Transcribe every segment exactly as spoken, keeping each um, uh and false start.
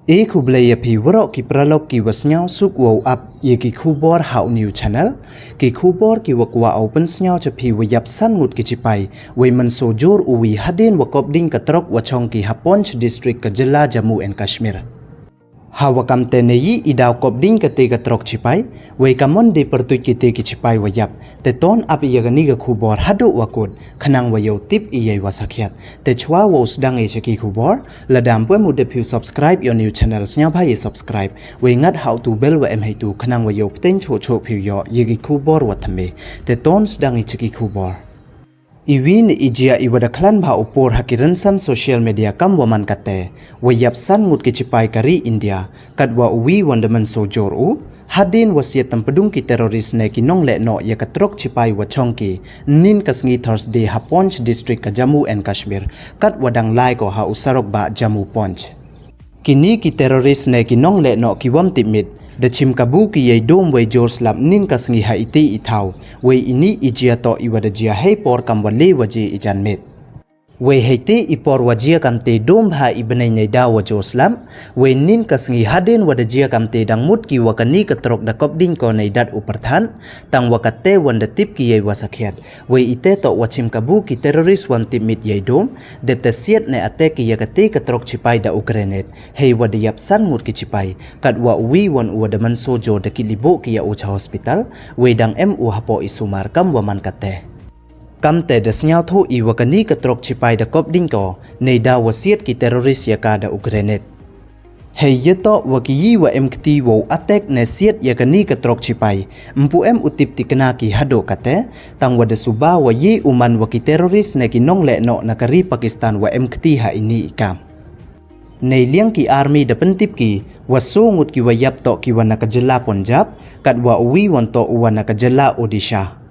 E khublei ya phi waroh ki paralok ki wa sngewsuk wow ap ya ki khubor ha u new channel. Ki khubor ki wa kwah u pynsngew cha phi wa yap san ngut ki chipai wei mynsoo jur u wi hadien wa kopding ka truck wa chong ki ha Poonch district ka jylla Jammu and Kashmir. Ha wa kam te nei i daw kopding ka te ka truck chipai, wei ka mon de pyrtuit ki te ki chipai wa yap. Te ton ap ya kani ka khubor haduh wa kut, khnang wa yow tip i yei wa sakhiat. Te chwa wow sdang i cha ki khubor, lada ym pu em u dep phi u subscribe ya u new channel, sngewbha ya subscribe, wei ngat ha u tu bell wa em heitu, khnang wa yow pteng choh choh phi u yoh ya ki khubor wa thymme. Te ton sdang i cha ki khubor. I wi na i jia i wa da khlan bha u por ha ki rynsan social media kam wa man kate, wa yap san ngut ki chipai ka ri India, kat wa u wi wan da mynsoo jur u, hadien wa siat tympdung ki terrorist ne ki nongleh noh ya ka truck chipai wa chong ki, nin ka sngi Thursday ha Poonch district ka Jammu and Kashmir, kat wa dang lai ko ha u surok bah Jammu Poonch. Kini ki terrorist ne ki nongleh noh ki wam tip mit, da chim kabu ki yei dum wei jur slap nin ka sngi ha iti i thaw, wei ini i jia toh i wa da jia hei por kam wa le waje i janmiet. Wei heiti i por wa jia kam te dum bha i bnai nei daw wa jur slap, wei nin ka sngi hadien wa da jia kam te dang mut ki wa kani ka truck da kopding ko nei dat u pyrthat, tang wa kate wan da tip ki yei wa sakhiat. Wei ite toh wa chim kabu ki terrorist wam tip mit yei dum, dep te siat ne attack ki ya kate ka truck chipai da u grenade. Hei wa da yap san ngut ki chipai, kat wa u wi wan u wa da mynsoo jur da ki liboh ki ya u cha hospital, wei dang em u hapoh i sumar kam wa man kate. Kam te da sngewthuh i wa kani ka truck chipai da kopding ko, nei daw wa siat ki terrorist ya ka da u grenade. Hei ya toh wa ki yi wa em kti wow attack ne siat ya kani ka truck chipai, ym pu em u tip tikna ki haduh kate, tang wa da suba wa yi u man wa ki terrorist ne ki nongleh noh na ka ri Pakistan wa em kti ha ini i kam. Nei liang ki army da pyntip ki, wa soo ngut ki wa yap toh ki wa na ka jylla Punjab, kat wa u wi wan toh u wa na ka jylla Odisha.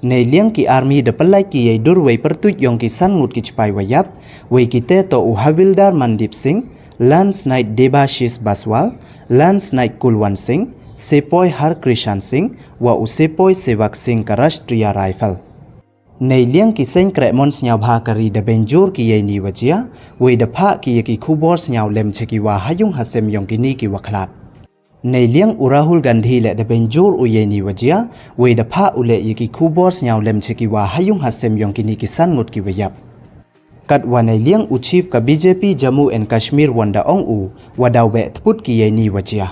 Nei liang ki army da pynlait ki yei dur wei pyrtuit yong ki san ngut ki chipai wa yap, wei kite toh u Havildar Mandeep Singh, Lance Knight Debashish Baswal, Lance Knight Kulwant Singh, Sepoy Harkrishan Singh, wa u Sepoy Sevak Singh ka Rashtriya Rifle. Nei liang ki seng kreh mon sngewbha ka ri da bynjur ki yei ni wa jia, wei da phah ki ya ki khubor sngewlem cha ki wa ha yung ha sem yong kini ki wa khlad. Nei liang u Rahul Gandhi le da bynjur u yei ni wa jia, wei da phah u le ya ki khubor sngewlem cha ki wa ha yung ha sem yong kini ki san ngut ki wa yap. Kat wa nei liang u chief ka B J P Jammu and Kashmir wan da ong u, wa daw beh tput ki yei ni wa jia.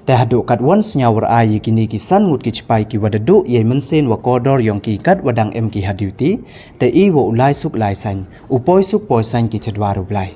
Te haduh kat wan sngewrai ya kini ki san ngut ki chipai ki wa da duh yei mynsiem wa kordor yong ki kat wa dang em ki ha duty, te i wa u lai suk lai sain, u poi suk poi sain ki chadwar u Blai.